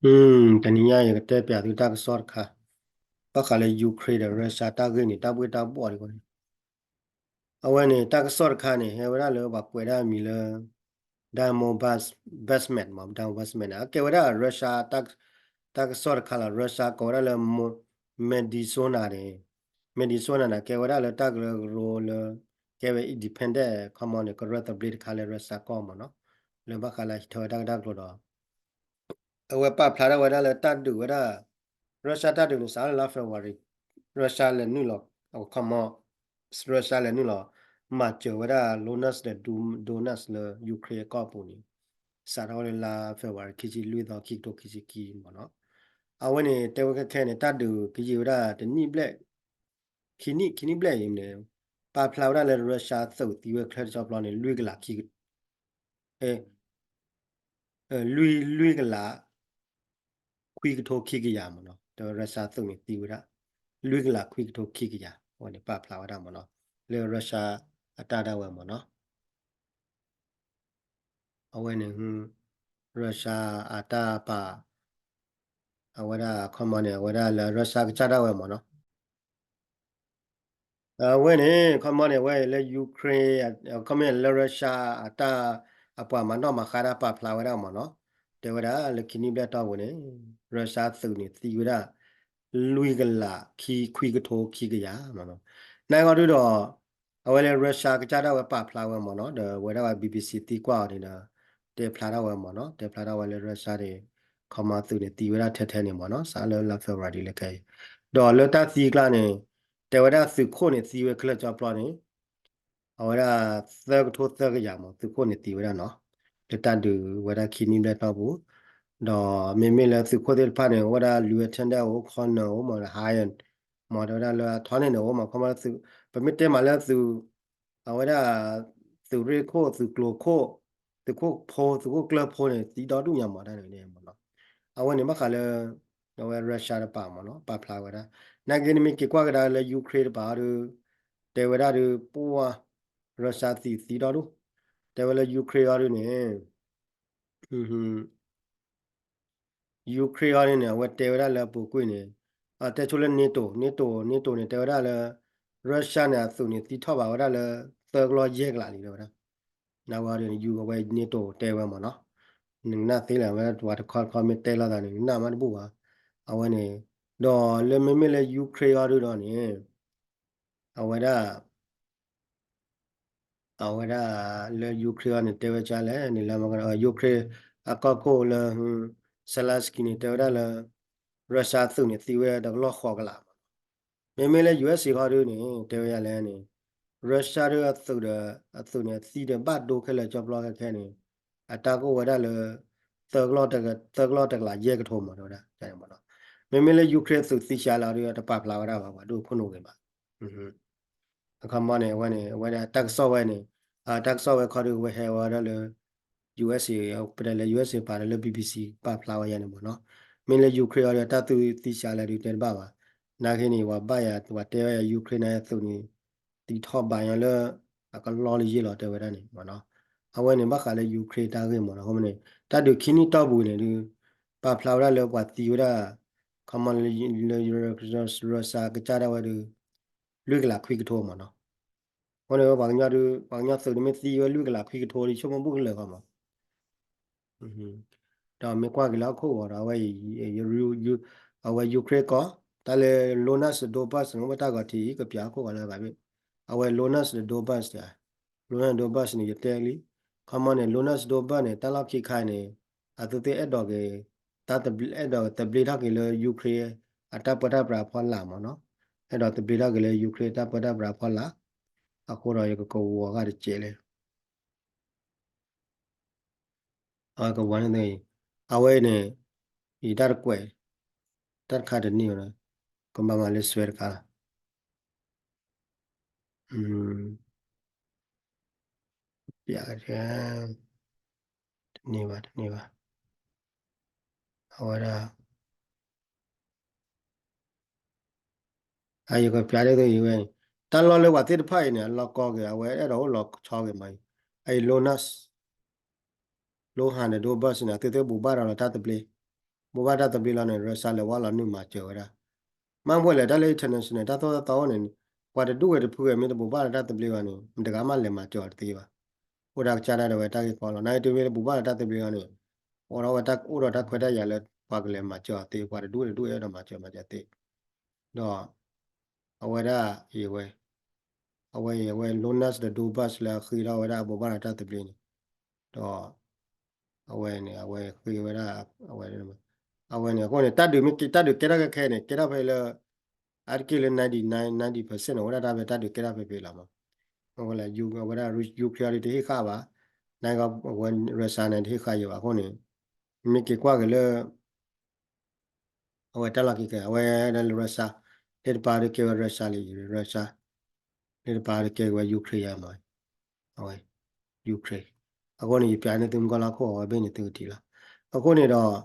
တနံၤညါယကတဲပျးသုတၢ်ကစီၣ်တခါ, ဘၣ်ဃးလၢ Ukraine ဒီး Russia တၢ်ဂ့ၢ်န့ၣ် တၢ်ဘှ့ၣ်တၢ်ဘှီၣ်ဒ်အံၤ, အဝဲန့ၣ် တၢ်ကစီၣ်တခါန့ၣ် ဟဲဝဲဒၣ်လၢပှၤကွဲးဒၣ်အမံၤလၢ Damo Bas-, Basmet မး, Damo Basmet န့ၣ် အကဲဝဲဒၣ် Russia တၢ်ကစီၣ်တခါလီၤ. Russia ကိးဝဲဒၣ်လၢ Mo-, Medisona န့ၣ်, Medisona န့ၣ် ကဲဝဲဒၣ်လၢတၢ်ကရၢကရိလၢ ကဲဝဲ independent ခီမီန့ၣ် ကရၢသဘျ့တခါလၢ Russia ကီၢ်မးနီၤ, လၢဘၣ်ဃးလၢဟံးထၢဝဲတၢ်ဂ့ၢ်တၢ်ကျိၤဒီး အဝဲပာ်ဖျါထီၣ်ဝဲဒၣ်လၢတၢ်ဒုးဝဲဒၣ် Russia တၢ်ဒုးန့ၣ် စးထီၣ်လၢလါ February, Russia လဲၤနုာ်လီၤ, ခီမီ Russia လဲၤနုာ်လီၤ မၤစၢၤဝဲဒၣ် Luhansk ဒီး Donetsk လၢ Ukraine အကီၢ်ပူၤန့ၣ် စးထီၣ်ဝဲလၢလါ February ခံဆံလွံၢ်သီ ခံကထိခံဆံခံမးနီၤ. အဝဲန့ၣ် တဲဝဲခဲခဲန့ၣ် တၢ်ဒုးကယံာ်ဝဲဒၣ်တနံၣ်ဘျဲၣ်, ခံနံၣ်, ခံနံၣ်ဘျဲၣ်အံၤန့ၣ် ပာ်ဖျါဝဲဒၣ်လၢ Russia သုးသံဝဲချၢတကၠီပျီန့ၣ် လွံၢ်ကလးခံ အဲ လွံၢ်, လွံၢ်ကလး ခွံကထိခံကယၤမးနီၤ, တဲဝဲ Russia သုးန့ၣ်သံဝဲဒၣ် လွံၢ်ကလးခွံကထိခံကယၤ, အဝဲန့ၣ်ပာ်ဖျါဝဲဒၣ်မးနီၤ, လၢ Russia အတၢ်ဒၣ်ဝဲမးနီၤ, အဝဲန့ၣ် Russia အတၢ်ပာ်, အဝဲဒၣ်ခီမီန့ၣ် အဝဲဒၣ်လၢ Russia ကစၢ်ဒၣ်ဝဲမးနီၤ. အဝဲန့ၣ် ခီမီန့ၣ် အဝဲလၢ Ukraine, ခီမီလၢ Russia အတၢ်, အပှၤမၤနီၣ်မၤဃါတၢ်ပာ်ဖျါဝဲဒၣ်မးနီၤ, တဲဝဲဒၣ်လၢခံနံၣ်ဘျဲၣ်တီၢ်ပူၤန့ၣ် Russia သုးန့ၣ်သံဝဲဒၣ် လွံၢ်ကလးခံခွံကထိခံကယၤမးနီၤ. နဂီၢ်ဒုဒီး အဝဲလၢ Russia ကစၢ်ဒၣ်ဝဲပာ်ဖျါဝဲမးနီၤ, ဒီးဝဲဒၣ်ဝဲ BBC သံကွၢ်အီၤန့ၣ်ဒီး တဲဖျါထီၣ်ဝဲမးနီၤ, တဲဖျါထီၣ်ဝဲလၢ Russia န့ၣ် ခီမီသုးန့ၣ်သံဝဲဒၣ်ထဲထဲန့ၣ်မးနီၤ, စးလၢလါ February လၢခဲအံၤ, ဒီးလၢတၢ်သံကျါန့ၣ် တဲဝဲဒၣ်သုးခိၣ်န့ၣ်သံဝဲခဲလၢာ်ကၠီပျီန့ၣ် အဝဲဒၣ် သၢကထိသၢကယၤမး သုးခိၣ်န့ၣ်သံဝဲဒၣ်နီၤ, လၢတၢ်ဒုးဝဲဒၣ်ခံနံၣ်ဘျဲၣ်တီၢ်ပူၤ, ဒီးမ့မ့ၢ်လၢသုးခိၣ်သ့ၣ်တဖၣ်န့ၣ် အိၣ်ဝဲဒၣ် lieutenant အိၣ် colonel အိၣ်မး higher မး တဲဝဲဒၣ်လၢအထီန့ၣ်န့ၣ် အိၣ်မး ခီမီသုး, ပမ့ၢ်တဲမးလၢသုး, အဝဲဒၣ် သုးရ့ၣ်ခိၣ် သုးကျိၤခိၣ်, သုးခိၣ်ဖိ သုးခိၣ်ကျၢၢ်ဖိန့ၣ် သံဒီဒူၣ်ညါမးတၢ်န့ၣ်မးနီၤ, အဝဲန့ၣ်ဘၣ်ဃးလၢ အဝဲ Russia တပာ်မးနီၤ ပာ်ဖျါဝဲဒၣ်, နာ်က့နမ့ၢ်က့ၤကွၢ်ကဒါလၢ Ukraine တပာ်အီၤဒု တဲဝဲဒၣ်ဒု ပှၤ Russia သံသံဒီဒူၣ်, တဲဝဲလၢ Ukraine အီၤဒုန့ၣ် Ukraine အီၤဒုန့ၣ် အဝဲတဲဝဲဒၣ်လၢအပူၤကွံာ်န့ၣ်, အတဲဆိလၢ NATO, NATO, NATO န့ၣ် တဲဝဲဒၣ်လၢ Russia န့ၣ် အသုးန့ၣ် သံထီၣ်ဘၣ်ဝဲဒၣ်လၢ သၢကလီၢ်ယဲၢ်ကလးလံ တဲဝဲဒၣ်, နဝဲဒၣ်န့ၣ် ယူ အဝဲ NATO တဲဝဲမးနီၤ, နကနၣ်သ့လၢ အဝဲပှၤတခီတခီမ့ၢ်တဲလိာ်သးန့ၣ် နကနၣ်မးတဘူၣ်ဘၣ်, အဝဲန့ၣ်, ဒီးလၢမ့မ့ၢ်လၢ Ukraine အီၤဒုဒီးန့ၣ် အဝဲဒၣ် အဝဲဒၣ်လၢ Ukraine အီၤန့ၣ် တဲဝဲကလဲၣ်န့ၣ် လၢ Ukraine အကီၢ်ခိၣ်လၢ Zelensky န့ၣ် တဲဝဲဒၣ်လၢ Russia သုးန့ၣ် သံဝဲတကလီၢ်ဃိးကလးမး, မ့မ့ၢ်လၢ ယူအက်စ် ခီဒုန့ၣ် တဲဝဲဒၣ်လဲၣ်န့ၣ် Russia ဒုအသုးဒီး အသုးန့ၣ် သံဒီးဘၣ်ဒိခဲလၢာ်ကၠီပျီခဲခဲန့ၣ် အတၢ်ကအိၣ်ဝဲဒၣ်လၢ သၢကလီၢ်တကလးယဲၢ်ကထိမး တဲဝဲဒၣ်မးနီၤ, မ့မ့ၢ်လၢ Ukraine သုးသံဆါလီၤဒု တပာ်ဖျါဝဲဒၣ်ဘၣ် ပှၤဒိၣ်ခိၣ်နူာ်ဂ့ၤဘၣ် အခီမီန့ၣ် အဝဲန့ၣ် အဝဲဒၣ်တၢ်ကစီၣ်ဝဲန့ၣ် တၢ်ကစီၣ်ဝဲခီဒု အဝဲဟဲဝဲဒၣ်လၢ ယူအက်စ် ပတဲလၢ ယူအက်စ် ပာ်လၢ BBC ပာ်ဖျါဝဲယဲန့ၣ်မးနီၤ, မ့ၢ်လၢ Ukraine အီၤဒု တၢ်သုးသံဆါလီၤဒု တဲတဘၣ်ဘၣ်, နာ်က့န့ၣ် ပှၤဘၣ်ယၤ ပှၤတဲဝဲယၤ Ukraine န့ၣ် သုးန့ၣ် သံထီၣ်ဘးညီလၢ အကလီၢ်လၢယ့ၢ်လီၤ တဲဝဲဒၣ်န့ၣ် အဝဲန့ၣ် ဘၣ်ဃးလၢ Ukraine တၢ်ဂ့ၢ်မးနီၤ, အဃိန့ၣ် တၢ်ဒုးခံနံၣ်တီၢ်ပူၤန့ၣ်ဒု ပာ်ဖျါဝဲဒၣ်လၢပှၤသံဝဲဒၣ် ခီမီလၢ Russia ကစၢ်ဒၣ်ဝဲဒု လွံၢ်ကလးခွံကထိမးနီၤ, အဃိန့ၣ် ပှၤကညီဒု ပှၤကညီသုးန့ၣ်မ့ၢ်သံဝဲလွံၢ်ကလးခွံကထိဒု ဆိကမိၣ်ဘူၣ်ကလၢာ်ဃီမး ဒီးမ့ၢ်ကွၢ်က့ၤလၢဟီၣ်ခိၣ်ဂီၤဒီး အဝဲ အဝဲ Ukraine ကီၢ် တၢ်လၢ Luhansk Donbas န့ၣ် အိၣ်ဝဲတၢ်ဂီၤထံး ကပျးဟီၣ်ခိၣ်ဂီၤလၢအဂၤဘ့ၣ်, အဝဲ Luhansk Donbas တၢ် Luhansk Donbas န့ၣ် ယတဲလံ, ခီမီန့ၣ် Luhansk Donbas န့ၣ် တၢ်လီၢ်ခံခါန့ၣ် အသုသ့ၣ်အဲၣ်ဒိးက့ၤ တၢ်အဲၣ်ဒိးသဘျ့ထီၣ်က့ၤလၢ Ukraine အတၢ်ပၢတၢ်ပြးဖီလာ်မးနီၤ, အဲၣ်ဒိးသဘျ့ထီၣ်က့ၤလၢ Ukraine တၢ်ပၢတၢ်ပြးဖီလာ်, အဃိဒီးယကကဝီၤဂၤတစဲးလဲၣ် အဝဲကဝီၤန့ၣ်သ့ၣ်, အဝဲန့ၣ် ယတၢ်တကွဲး တၢ်တခါတန့ၢ်ဝဲဒၣ်, ကဘၣ်မၤလၢစွဲတခါလီၤ, ပျးကဲ တန့ၢ်ဘၣ် တန့ၢ်ဘၣ်, အဝဲဒၣ် အယကပျးဒ်သိးအံၤဝဲ, တၢ်လီၢ်လၢပှၤသ့ၣ်တဖၣ်အံၤန့ၣ် အလီၢ်ကီက့ၤ အဝဲအဲၣ်ဒိးအိၣ်လီၤဆီက့ၤမးအံၤ, အအံၤ Luhansk, Luhansk Donbas န့ၣ် အသုသ့ၣ်ဘူၣ်ဘၣ်ဒီးလီၤတၢ်သဘျ့, ဘိးဘၣ်တၢ်သဘျ့လီၤန့ၣ် Russia လဲၤဝဲလီၤနုာ်မၤစၢၤဝဲဒၣ်. မ့ၢ်ပှဲၤလဲၣ် တၢ်လၢ international တၢ်သိၣ်တၢ်သီအိၣ်န့ၣ် ပှၤတဒူၣ်ဝဲတဖုဝဲမ့ၢ်တဘိးဘၣ်လၢတၢ်သဘျ့ဘၣ်န့ၣ် မတဂၤမးလဲၤမၤစၢၤအီၤတသ့ဘၣ်. အိၣ်ဒၣ်ကစၢ်ဒၣ်ဒၣ်ဝဲတၢ်ဂ့ၢ်ကီလီၤ. နာ်က့တုၤမ့ၢ်တဘိးဘၣ်လၢတၢ်သဘျ့ဘၣ်န့ၣ် အိၣ်ဒီးဝဲတၢ်အိၣ်ဒီးတၢ်ခွဲးတၢ်ယာ်လၢ ပှၤကလဲၤမၤစၢၤအီၤသ့ ပှၤတဒူၣ်ဝဲတဒူၣ်အဲၣ်ဒိးမၤစၢၤမၤစၢၤသ့ ဒီး အဝဲဒၣ်အံၤဝဲ အဝဲအံၤအဝဲ Luhansk ဒီး Donbas လၢအဃ့ထီၣ်ဝဲဒၣ်အဘိးဘၣ်ဒီးတၢ်သဘျ့န့ၣ် ဒီး အဝဲန့ၣ် အဝဲဃ့ဝဲဒၣ် အဝဲ အဝဲန့ၣ် အဃိန့ၣ် တၢ်ဒုးမ့ၢ်ကဲ တၢ်ဒုးကဲထီၣ်ခဲခဲန့ၣ် ကဲထီၣ်ဖဲလၢ အါတက့ၢ်လၢ ninety nine ninety percent န့ၣ် အဝဲဒၣ်တၢ်ဖဲတၢ်ဒုးကဲထီၣ်ဖဲဖဲလီၤမး. အဝဲလၢ ယူ အဝဲဒၣ် Ukraine အံၤတဟ့ၣ်ဃာ်ဘၣ်, နာ်က့အဝဲ Russia န့ၣ် တဟ့ၣ်ဃာ်ယံၤဘၣ်အဃိန့ၣ် မ့ၢ်က့ၤကွၢ်က့ၤလၢ အဝဲတၢ်လီၢ်ခံကဲ အဝဲဒၣ်လၢ Russia သ့ၣ်တဖၣ်ဒီးကဲဝဲ Russia လံ Russia သ့ၣ်တဖၣ်ဒီးကဲဝဲ Ukraine ယါမး, အဝဲ Ukraine အဃိန့ၣ် ယပျးန့ၢ်သုမုၢ်ကီၢ်လၢခိၣ်အဝဲဘ့ၣ်န့ၣ်သုကထံၣ်လီၤ. အဃိန့ၣ်ဒီး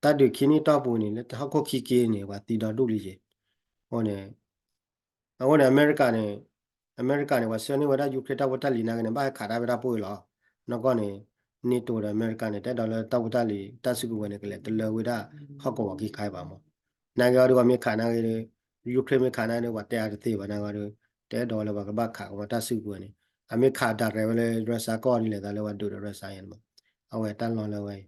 တၢ်ဒုးခံနံၣ်တီၢ်ပူၤန့ၣ် လၢဟီၣ်ခိၣ်ခံက့န့ၣ် ပှၤသံဒီဒူၣ်လံယ့ၣ်, အဃိန့ၣ် အဃိန့ၣ် အမဲရကၤန့ၣ် အမဲရကၤန့ၣ် ပှၤဆှၢန့ၢ်ဝဲဒၣ် Ukraine တၢ်ဖိတၢ်လံၤနာ်က့န့ၣ် ဘၣ်ဟဲခးတၢ်ဖဲတၢ်ပှ့ၤလီၤ. နီၢ်ကီၢ်န့ၣ် NATO ဒီးအမဲရကၤန့ၣ် တအဲၣ်ဒိးလၢတၢ်ဖိတၢ်လံၤ တၢ်စုကဝဲၤန့ၣ် ကလဲၤတလၢဝဲဒၣ်ဟီၣ်ကဝီၤခံခါအံၤဘၣ်မး. နာ်က့အီၤဒုး ပှၤမ့ၢ်ခးနာ်က့ Ukraine မ့ၢ်ခးနာ်က့ ပှၤတဲအါတသ့ဘၣ် နာ်က့အီၤဒုး တအဲၣ်ဒိးလၢပှၤကဘၣ်ခးကမီၤတၢ်စုကဝဲၤန့ၣ် အမ့ၢ်ခးဒၣ်ရဲၣ်ဝဲလၢ Russia ကီၢ်ဒ်လဲၣ်သးလၢပှၤဒုးဒီး Russia ယါန့ၣ်မး. အဝဲတၢ်လီၢ်လၢဝဲအံၤ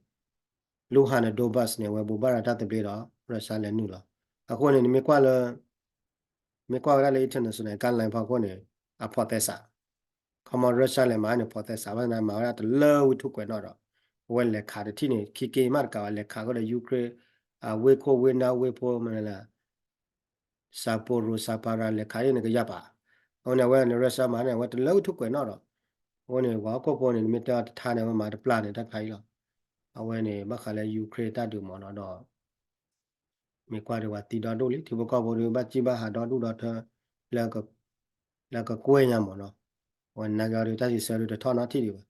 Luhansk ဒီး Donbas န့ၣ် အဝဲဘိးဘၣ်ဒီးတၢ်သဘျ့ဒီး Russia လဲၤနုာ်လီၤ. အဃိန့ၣ် နမ့ၢ်ကွၢ်လၢ မ့ၢ်ကွၢ်ဝဲဒၣ်လၢ international guideline ဖီခိၣ်န့ၣ် အဖိးသဲစး, ခီမီ Russia လဲၤမၤန့ၣ် ဖိးသဲစး ဘၣ်ဆၣ်မၤဝဲဒၣ်တလၢဝံထူၣ်ကွဲးနီၣ်ဒီး အဝဲလဲၤခးတထံၣ်န့ၣ် ခံက့မးတကးဘၣ် လဲၤခးကဒီး Ukraine အဝ့ၢ်ခိၣ်ဝ့ၢ်နၢ်ဝ့ၢ်ဖိမနုၤလဲၣ် Zaporizhzhia ပၤရၤ လဲၤခးဒ်န့ၣ်ကယၢ်ပာ်, အဃိန့ၣ် အဝဲန့ၣ် Russia မၤန့ၣ် အဝဲတလၢဝံထူၣ်ကွဲးနီၣ်ဒီး အဃိန့ၣ် ပှၤဟီၣ်ခိၣ်ဖိန့ၣ် နမ့ၢ်တဲအီၤတထါန့ၣ် အဝဲမၤတပျၢ်န့ၣ် တၢ်ခါအံၤလီၤ. အဝဲန့ၣ် ဘၣ်ဃးလၢ Ukraine တၢ်ဒုးမ့ၢ်နီၣ်ဒီး မ့ၢ်ကွၢ်ဒီးပှၤသံဒီဒူၣ်လံ ထံဖိကီၢ်ဖိဒီး ဘၣ်စံၣ်ဘၣ်ဟးဒီဒူၣ်ဒီထၢ လၢကကွဲၢ်ညါမ့ၢ်နီၣ်, အဝဲနာ်က့အီၤဒီး တၢ်စံးဆၢဒီးတထီၣ်နီတထံၣ်ဒံးဘၣ်.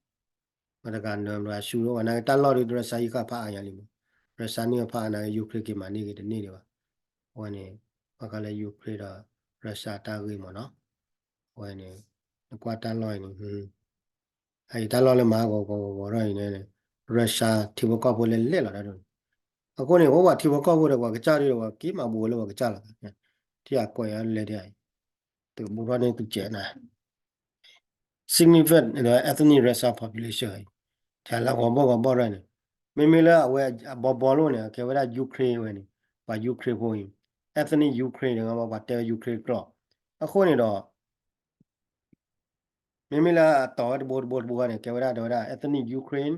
မတၤတဂၤနၢၤဘၣ်ဆူၣ်ဒီး အဝဲနာ်က့တၢ်လီၢ်ဒီး Russia ဟံးဃာ်ဖးအါညါလံမး, Russia န့ၢ်အဖးအါနာ်က့ Ukraine က့ၤမၤန့ၢ်က့ၤတန့ၢ်ဒံးဘၣ်. အဝဲန့ၣ် ဘၣ်ဃးလၢ Ukraine ဒီး Russia တၢ်ဂ့ၢ်မ့ၢ်နီၣ်, အဝဲန့ၣ် နကွၢ်တၢ်လီၢ်အံၤန့ၣ် အအံၤတၢ်လီၢ်လၢမၤဂီၤဂီၤဂီၤဂီၤထီၣ်အံၤန့ၣ် Russia ထံဖိကီၢ်ဖိလဲၤလဲၤလီၤတၢ်ဒိၣ်န့ၣ်, အဃိန့ၣ် ပှၤထံဖိကီၢ်ဖိဒီးပှၤကစၢ်ဒ်ဒီး ပှၤက့ၤမၤဘူးလၢပှၤကစၢ်လီၤ, ထံအကွဲးအလဲၤဒ်အံၤ သုးဘူးထီၣ်န့ၢ်သုကဲးနၤ significant ဒီး ethnic Russia population အံၤ ထဲလၢဂီၤဘီၣ်ဂီၤဘီၣ်ရၢၢ်န့ၣ် မ့မ့ၢ်လၢအဝဲအဘီဘီလိၣ်န့ၣ် အကဲဝဲဒၣ် Ukraine ဝဲန့ၣ် ပှၤ Ukraine ဖိအံၤ ethnic Ukraine န့ၣ် ပှၤတဲဝဲ Ukraine ကျိာ် အဃိန့ၣ်ဒီး မ့မ့ၢ်လၢအတီၢ်ဝဲတဘိတဘိတဘိန့ၣ် ကဲဝဲဒၣ်တဲဝဲဒၣ် ethnic Ukraine,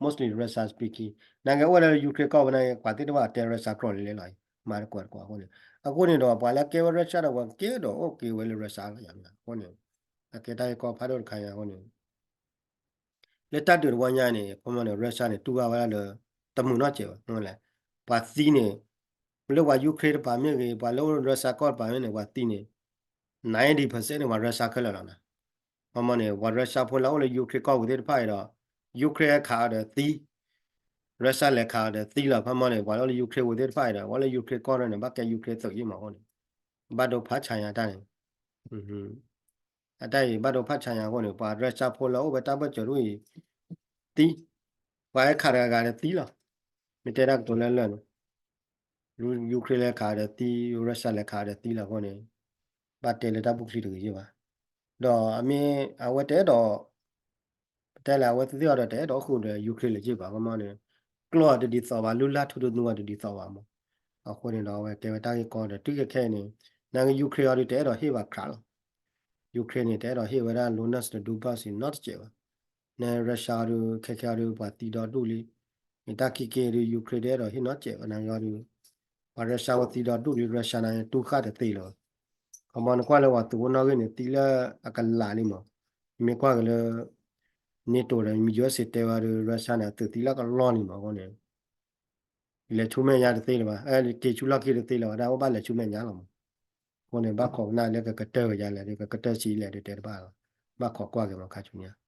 mostly Russia speaking နာ်က့အိၣ်ဝဲဒၣ်လၢ Ukraine ကီၢ်ဝဲန့ၣ် ပှၤသ့ၣ်တဖၣ်တဲ Russia ကျိာ်လံလံလီၤ, မၤတကွၢ်တကွၢ်အဃိန့ၣ်, အဃိန့ၣ်ဒီး ပှၤလၢကဲဝဲ Russia ဒီးပှၤကဲဒီးအိၣ်က့ၤဝဲလၢ Russia လီၤယါမ့ၢ်အဃိန့ၣ်, အကဲတၢ်ဂ့ၢ်ကီဖးဒိၣ်တခါယါအဃိန့ၣ် လၢတၢ်ဒုးတဝီညါန့ၣ် ခီမီန့ၣ် Russia န့ၣ် တူၢ်ဘၣ်ဝဲဒၣ်လၢ တမုာ်နီတစဲးဘၣ်, မ့ၢ်လဲၣ်, ပှၤသံန့ၣ် လၢပှၤ Ukraine တပၤမ့ၢ်ဂ့ၤ ပှၤလၢ Russia ကီၢ်တပၤမ့ၢ်န့ၣ် ပှၤသံန့ၣ် ninety percent န့ၣ် ပှၤ Russia ခဲလၢာ်လီၤနၤ, ခီမီန့ၣ် ပှၤ Russia ဖိလၢအိၣ်လၢ Ukraine ကီၢ်ပူၤသ့ၣ်တဖၣ်အံၤဒီး Ukraine ဟဲခးအီၤဒီးသံ Russia လဲၤခးအီၤဒီးသံလီၤ, ခီမီန့ၣ် ပှၤလၢအိၣ်လၢ Ukraine ပူၤသ့ၣ်တဖၣ်အံၤဒီး ပှၤလၢ Ukraine ကီၢ်န့ၣ် ဘၣ်ကဲ Ukraine သုးယံၣ်မးအဃိန့ၣ်, ဘၣ်ဒိဖးဆါညါတၢ်န့ၣ် အတၢ်အံၤဘၣ်ဒိဖးဆါညါအဃိန့ၣ် ပှၤ Russia ဖိလၢအိၣ်ဖဲတၢ်ဘၢၣ်စၢၤဒ်အံၤ သံ, ပှၤဟဲခးတဂၤဂၤဒီးသံလီၤ, မ့ၢ်တဲဒၣ်ကတိၤလၢလၢာ်န့ၣ် Ukraine လဲၤခးဒီးသံ Russia လဲၤခးဒီးသံလီၤအဃိန့ၣ် ဘၣ်တဲလၢတၢ်ပူၤချံတဂ့ၤယ့ၣ်ဘၣ်, ဒီးအမ့ၢ်အဝဲတအဲၣ်ဒိး ပတဲလၢအဝဲသ့ၣ်အီၤဒီးတအဲၣ်ဒိးဃုာ်ဒီး Ukraine လၢၤယ့ၣ်ဘၣ် ခီမီန့ၣ် ကျိာ်တဒ်သိးဘၣ် လုၢ်လၢ်ထူတနူအီၤတဒ်သိးဘၣ်မး, အဃိန့ၣ်ဒီးအဝဲကဲဝဲတၢ်ဂ့ၢ်ကီဒီး တုၤခဲခဲအံၤန့ၣ် နာ်က့ Ukraine အီၤဒုးတအဲၣ်ဒိးဟ့ၣ်ဘၣ် Crimea လီၤ, Ukraine န့ၣ် တအဲၣ်ဒိးဟ့ၣ်ဝဲဒၣ် Luhansk ဒီး Donbas နီတစဲးဘၣ်, န Russia အီၤဒုး ခဲခဲအီၤဒုး ပှၤသံဒီဒူၣ်လံ, မ့ၢ်တၢ်ခံက့ၤဒုး Ukraine တအဲၣ်ဒိးဟ့ၣ်နီတစဲးဘၣ် နာ်က့အီၤဒုး ပှၤ Russia ဝဲသံဒီဒူၣ်လံ Russia နာ်က့တူၢ်ဃာ်တသ့လၢၤဘၣ်, ခီမီနကွၢ်လၢပှၤသုးဖိနီၣ်ဂံၢ်န့ၣ် သံလၢအကလးလံမး, မ့ၢ်ကွၢ်က့ၤလၢ NATO ဒီး USA တဲဝဲဒုး Russia န့ၣ် အသုးသံလၢကလီၢ်လံမးအဃိန့ၣ် လဲၤဆူမဲာ်ညါတသ့လၢၤဘၣ်, က့ၤဆူလီၢ်ခံတသ့လၢၤဘၣ် တၢ်အိၣ်ဘၣ်လဲၤဆူမဲာ်ညါလီၤမး, အဃိန့ၣ် ဘၣ်ခိးကနၣ်လၢကကတၢၢ်ဝဲဒ်လဲၣ် ကကတၢၢ်ဆံးလဲၣ်ဒုးတဲတဘၣ်လီၤ, ဘၣ်ခိးကွၢ်က့ၤမးခါဆူညါ